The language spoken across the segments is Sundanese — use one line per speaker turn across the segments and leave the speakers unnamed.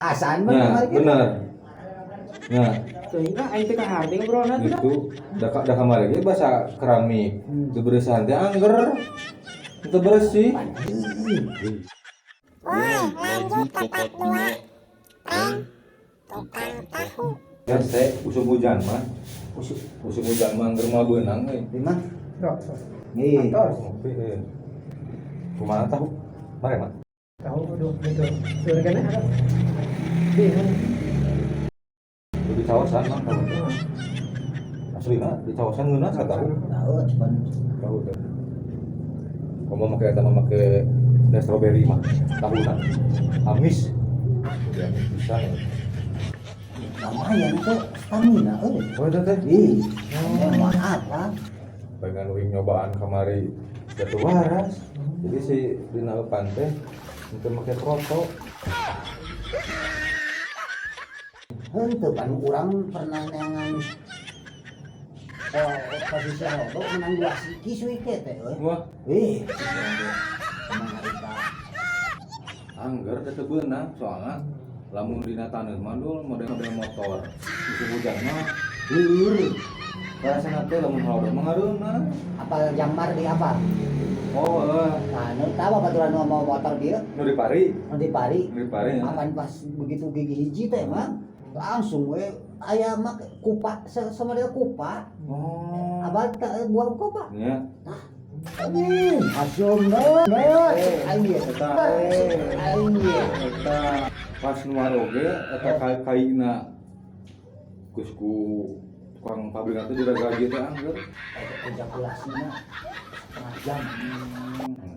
Asaan mah
Nah,
kamari ge.
bener. Nah,
Teuing ah aing teh kaharti ngobrolna tuh dah.
gitu. Da kamari ge basa keramik. Teu beresihan teh angger. Teu bersih.
Lanjut ke part 2 Prank tukang tahu.
Hese usum hujan mah.
Usum
Usum hujan mah angger moal beunang euy.
Memang.
Sok, sok.
Nih.
Atos.
Ngopi euy. Kumaha tahu? Mare mah.
Tahu aduh gitu. Surgana ada. Bingung.
Di cawasan mah tahu teh. Aslina di cawasan ngeunah sa tahu.
Tahu cuman
Tahu teh. Komo make eta mah make da strawberry mah tahuna. Amis. Jadi amis pisan ya.
Lumayan tuh stamina euy.
Oh eta teh.
Ih, emang apa?
Pengen uing nyobaan kamari jatuh waras. Jadi si dina eupan teh henteu make kroto.
Henteu pan urang pernah neangan posisi rodo menang dua siki suike teh euy.
Wah,
Ih, emang harita.
Angger teh teu beunang soalna lamun dina taneuh mah dul model-model motor. Musim hujan mah lieur. Rasana teh lamun halodo mah ngareunah.
Apal jambar di apa?
Oh, eh
Nah, nu tahu baturan nu mau motor dia,
nu di pari,
nu di pari.
Nu di pari ya.
Apan pas begitu gigi hiji teh mah langsung we aya mah kupa sama dia kupa.
Oh.
Abah teh buah kupa.
Nya.
Amin. Asum banget. Aing ye.
Eta.
Aing ye.
Eta pas nu oge eta kaina geus ku tukang pabrik teh diragaji teh angger.
Ejakulasina setengah jam.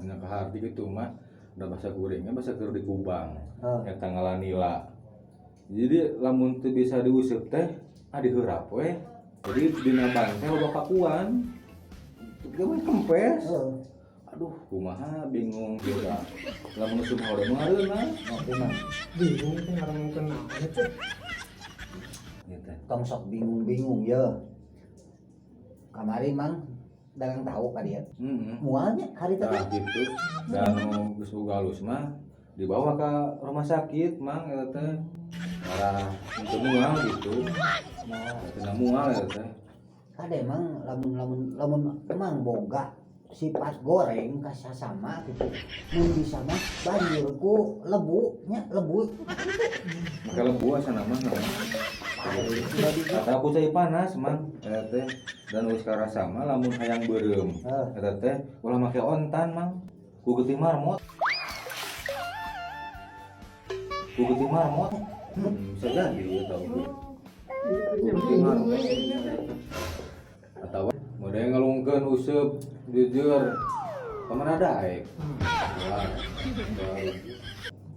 Nya kaharti kitu mah da basa kuringnya basa keur di Kubang.
Heeh.
Eta ngalanila. Jadi lamun teu bisa diuseup teh ah diheurap we. Jadi dina ban teh loba pakuan. Teu we kempes.
Heeh.
Aduh, kumaha bingung juga. Lamun useup halodo mah ngareunah.
Ngopi mah.
Bingung teh ngaromongkeun naon teh.
Gitu.
Tong sok bingung-bingung ya. Kamari mang dagang tahu ka dia.
Heeh.
Mualnya hari
Nah
tadi.
gitu. Dan nu geus boga alus mah dibawa ke rumah sakit mang eta teh. Malah henteu mual gitu.
Nah,
Teu mual eta teh.
kade emang lamun lamun lamun emang boga sifat goreng kasasama gitu. Mun bisa mah banjur ku lebu nya lebu.
Make lebu asana mah namanya. Kata aku cai panas mang eta teh dan geus karasa mah lamun hayang beureum.
Heeh.
Eta teh ulah make ontan mang. Ku getih marmot. Ku getih marmot. Bisa jadi eta oge. Ku getih marmot. Atawa model ngalungkeun useup jujur kamana daek. Wah.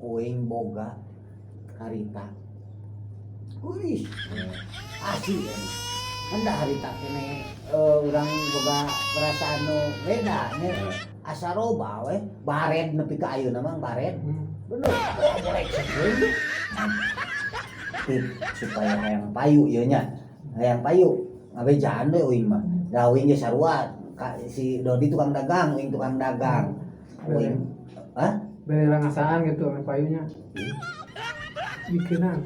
Uing boga harita. Wih, asli ya. Kan dah harita kene urang boga perasaan nu beda nya. Asa loba we bared nepi ka ayeuna mah bared. Bener. Oh, boleh sekeun. Tip, supaya hayang payu ieu nya. Hayang payu ngabejaan we uing mah. Da uing ge sarua ka, si Dodi tukang dagang, uing tukang dagang. Uing hah?
Bere ngasaan gitu ame payunya. Bikinan.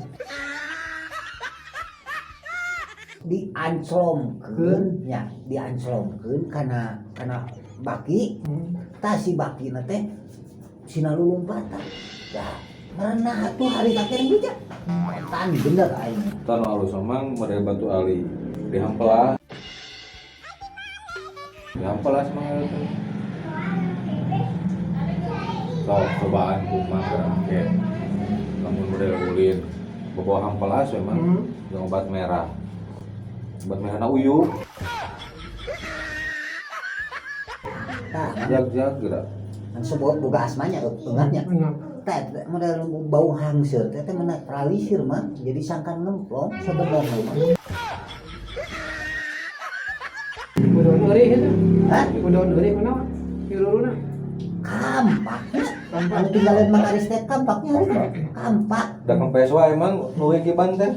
Dianclomkeun nya, dianclomkeun kana kana baki. Tah si bakina teh sina lulumpatan. Dah merenah atuh hari kakek juga. Tan bener aing.
Tan alus mang model batu ali dihampelas. Dihampelas mang eta teh. Sok cobaan kumaha geura engke. Lamun model ulin bawa hampelas we mang jeung obat merah. Obat merahna uyuh.
Tah,
Jag-jag geura.
kan sebut boga asmanya eungahnya.
Engah.
Teh model bau hangseur teh teh menetralisir mah jadi sangkan ngemplong sebenarnya mah.
Udon eurih eta.
Hah?
Udon eurih kunaon? Hiruruna.
Kampak.
Kampak.
Anu tinggalin Mang Aris teh kampaknya hari teh. Kampak.
Da kempes wae emang nu kiban teh.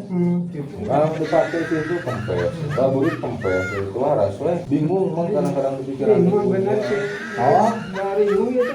Gitu.
Kalau dipake situ kempes, baburit kempes, itu waras we. Bingung mang kadang-kadang di pikiran.
Bingung bener sih.
Oh,
Bingung gitu.